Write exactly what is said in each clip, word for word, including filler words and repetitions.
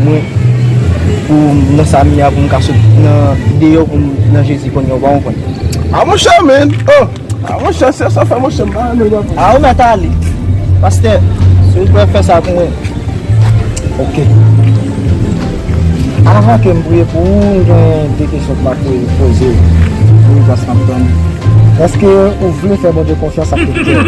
Mwen, pou m nan sa m ye a, pou m ka sot nan deyò, pou m nan Jezi kounye a, ou pa konprann? A monchè, men, oh! A monchè, se sa fè monchè, m pa renmen nan. A, ou mèt ale. Pastè, silvouplè, fè sa pou mwen. Ok. Avan ke m priye pou ou, m gen de kesyon pou m ap poze w. Wi, pastè, m ap tann ou. Èske ou vle fè Bondye konfyans ak tout kè w?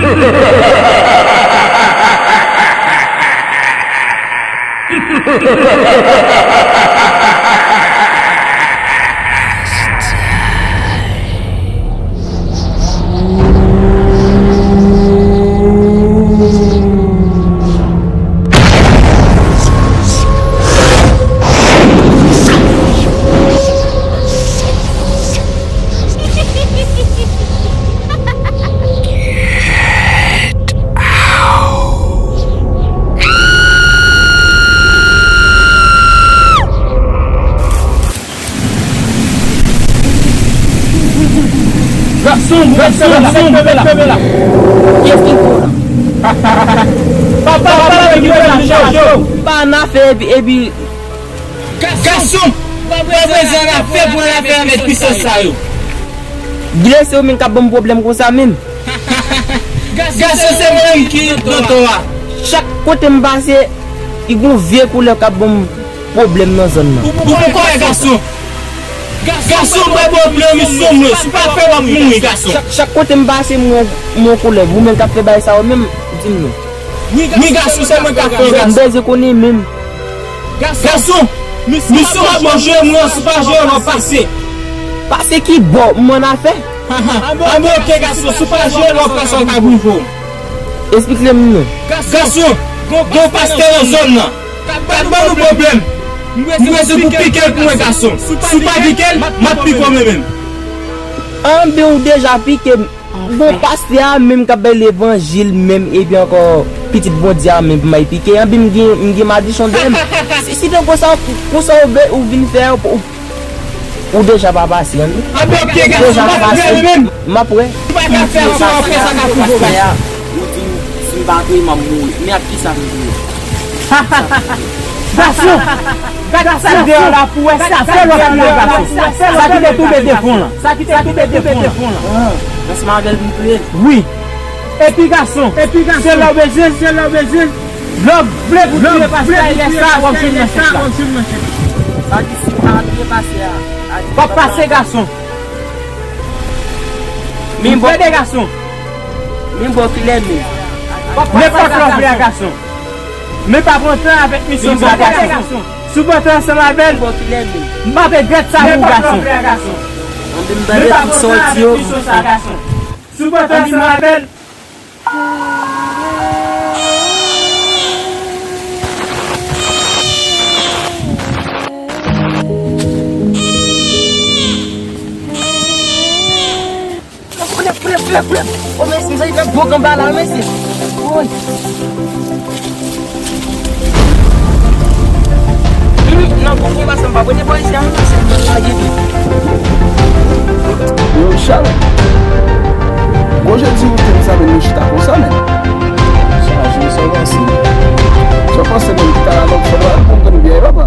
Gason, gason, gason, kenbe la, kenbe la. Kiyès ki gwo la? Papa, papa, kenbe la, kenbe la. Pa nan afè epi, epi Gason, pa bezwen nan afè pou nan afè avèk pisans sa yo. Gile se ou menm k ap ban m pwoblèm konsa menm. Gason, se mwen menm ki nan tò a. Chak kote m pase, li gon vye koulè k ap ban m pwoblèm nan zòn nan. Ou poko wè gason. Gason, bwè bò dlo misyon mwen, si w pa fè w ap mouri, gason. Chak, chak kote m pase, m wè, m wè yon koulè. Ou menm k ap fè bagay sa yo menm, di m non. Wi, gason, se mwen k ap fè w, gason. M bezwen konnen menm. Gason, misyon w ap jwe mwen, si w pa jwe l, w ap pase. Pase ki bò? M ann afè. Anben, ok, gason, si w pa jwe l, w ap pase, w ka rive w. Esplike m non. Gason, gon pastè nan zòn nan k ap ban nou pwoblèm. M bezwen pou w pike l pou mwen, gason. Si w pa pike l, m ap pike w mwen menm. Anben, ou deja pike m. Bon, pastè a menm k ap bay levanjil menm, epi ankò pitit Bondye a menm pou m al pike, anben m gen, m gen madichon dèyè m. Si, si te konsa, konsa ou vle, ou vin fè, ou, ou deja pa pase, anben. Anben, ok, gason, m ap fè l menm. M ap wè. Ou pa ka fè ansanm apre sa k ap rive w, gason. Ou di m, si m pa touye, m ap mouri. Men ak kisa m touye? Gason! Gad sa k deyò la pou wè sa fè lòt moun nan gason. Sa ki te tonbe devan w lan. Sa ki te tonbe devan w lan. Ansanm avè l pou m touye l. Wi. Epi gason, epi gason, se lè w bezwen, se lè w bezwen. Lè w vle pou touye pastè a, lè sa w ap jwenn nan chèf la. Sa di si m pa touye pastè a, w ap pase gason. Men bon. Tande gason. Men bon kilè men. Nenpòt lè w vle a gason. Men pa pran tan avèk misyon sa gason. Si w pa antre ansanm avè l, m ap regrèt sa pou ou, gason. Anben m tande tout sa w di yo. Si w pa antre ansanm avè l. Koulèv, koulèv, koulèv, koulèv. O mesye, mezanmi, nan gwo kanba la, mesye. Woy. Hum, nan gwo kanba sa, m pa prete bò isi a, mesye, m pa lage li. Yo, Richard. Gwo jodi ou te sa, men nou chita konsa, men. Chaje, sa w panse? Sa w panse, men, ki ta la, donk, fò nou al pran yon grenn byè, papa.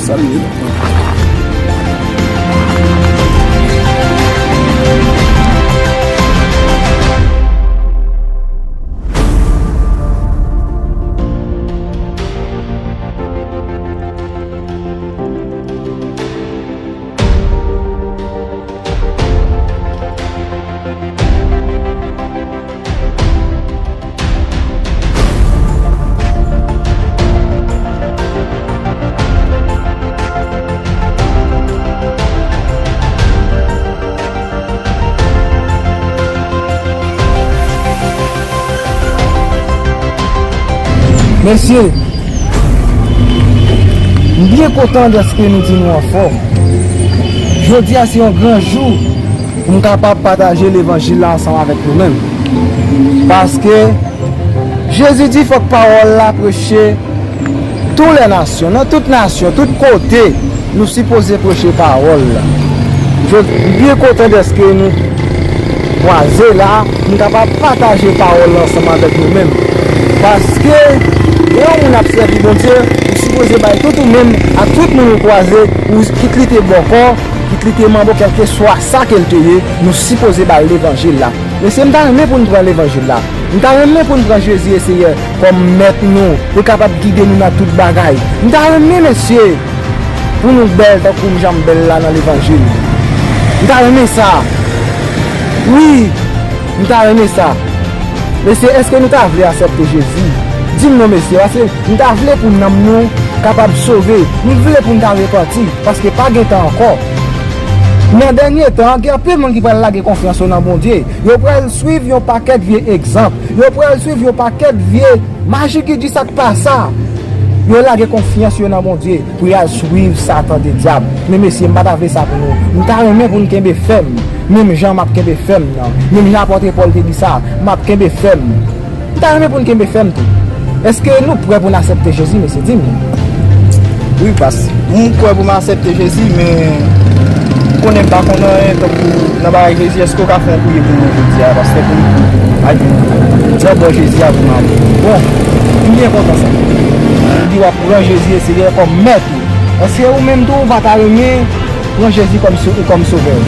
Salye. Mesye, m byen kontan dèske nou di nou anfòm. Jodi a se yon gran jou. pou m kapab pataje levanjil la ansanm avèk nou menm. Paske Jezi di fòk pawòl la preche tou lè nasyon, nan tout nasyon, tout kote, nou sipoze preche pawòl la. Je, m byen kontan dèske nou kwaze la, m kapab pataje pawòl la ansanm avèk nou menm. Paske, lè yon moun ap sèvi Bondye, ou sipoze bay tout ou menm ak tout moun ou kwaze, ou, kit li te bòkò, kit li te manbo, kèlkeswa sa ke l te ye, nou sipoze ba l levanjil la. Mesye, m ta renmen pou n pran levanjil la. M ta renmen pou n pran Jezi e Seyè kòm mèt nou, pou l kapab gide nou nan tout bagay. M ta renmen, mesye, pou nou bèl tankou m jan m bèl la nan levanjil. M ta renmen sa. Wi, m ta renmen sa. Mesye, èske nou ta vle aksepte Jezi? Di m non, mesye, paske m ta vle pou nanm nou kapab sove. M vle pou n ta repanti, paske pa gen tan ankò. Nan dènye tan, gen anpil moun ki pral lage konfyans yo nan Bondye. Yo pral swiv yon pakèt vye egzanp. Yo pral swiv yon pakèt vye maji ki di sa k pa sa. Yo lage konfyans yo nan Bondye pou y al swiv Satan de dyab. Men mesye, m pa ta vle sa pou nou. M ta renmen pou n kenbe fèm, menm jan m ap kenbe fèm nan. Menm jan apòt Pòl te di sa, m ap kenbe fèm. M ta renmen pou n kenbe fèm tou. Èske nou prè pou n aksepte Jezi, mesye? Di m. Wi, pas. M prè pou m aksepte Jezi, men m konnen m pa konn anyen, tankou nan bagay Jezi, èske w ka fè yon priyè pou mwen jodi a? Pastè, pou m, ay, di w bò Jezi a pou m ale. Bon, m byen kontan sa. Ou di w ap pran Jezi e Seyè kòm mèt ou. Èske ou menm tou, ou pa ta renmen pran Jezi kòm so-, kòm sovè w?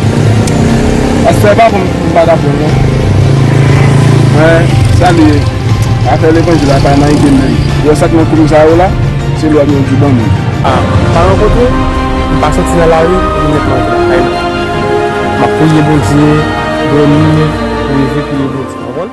Pastè, pa pou m, m pa ta pran, non. Mwen, sa li ye. Afè levanjil la pa nan ide m menm. Yo, sa k nan kou sa yo la, se lwa nou ki ban nou. A, pa rankontre, m pa soti nan lari, m nèt nan lakay mwen. M ap priye Bondye, dòmi, leve, priye Bondye. Konprann?